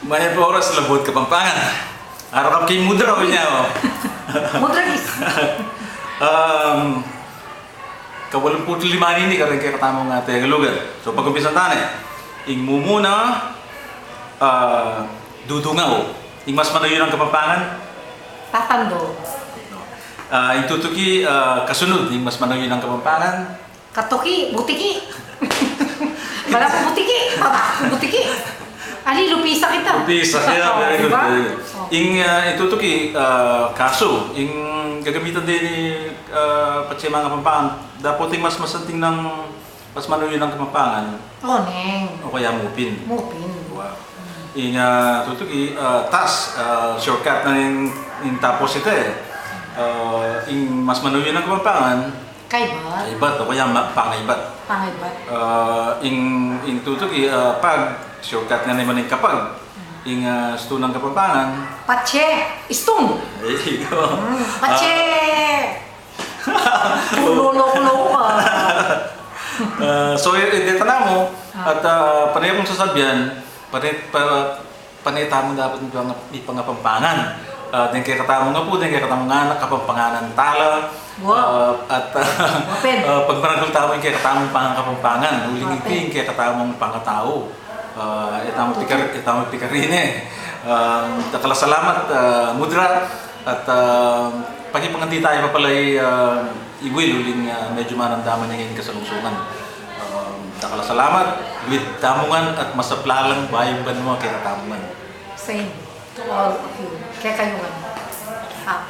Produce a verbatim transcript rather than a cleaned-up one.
Mayap a oras, Labuad Kapampangan. Arakap king mudra, o niya, o. Mudra is. Um, kawalumpulu't lima nini, kareng kekatamung Tegalugan. So, pag-umpisan ta ne. Ing mumuna, ah, dudungaw. Ing mas manuyun a Kapampangan? Tatando. Ah, ing tutuki, ah, kasunud. Ing mas manuyun a Kapampangan? Katuki, butiki. Bala ku butiki, baba ku butiki. Ali, lupisa kita. Lupisa, yeah, very good, diba? Very good. O. Ing, ah, ing tutuki, ah, kasu, ing gagamitan de ni, ah, patse manga Kapampangan, dapot ing mas masanting nang mas manuyun a Kapampangan. O, neng. O kaya mupin. Mupin. Wow. Ing, ah, tutuki, ah, tas, ah, shortcut na ning, ning tapos ita, e. Ah, ing mas manuyun a Kapampangan, kaibat. Kaibat, o kaya ma-, pangaibat. Pangaibat. Ah, ing, ing tutuki, ah, pag, shortcut na naman ing kapag. Ing, ah, stun a Kapampangan, patse, istung. There you go. Hmm, patse. Ah. Lolo, lolo, ah. Ah, so, i-, i-, deta na mu, ah, at, ah, pane kung sasabian, pane, pa-, pane tamu dapat mipang-, mipangapampangan. Ah, deng kekatamung apu, deng kekatamung anak, Kapampanganan tala. Wow. Ah, at, ah, pagmaragul tamu ing kekatamung pangakapampangan, uling iti ing kekatamung pangatau. Ah, e tamu pikar-, e tamu pikarine. Ah, dakal a salamat, ah, Mudra, at, ah, pakipangandi tamu papalai, ah, i Will, uling, ah, medyu manamdaman ya ing kasalungsungan. Ah, dakal a salamat, with tamu ngan at masapul lang bayung banua kekatamu ngan. Same to all of you. Kekayu ngan. Ah.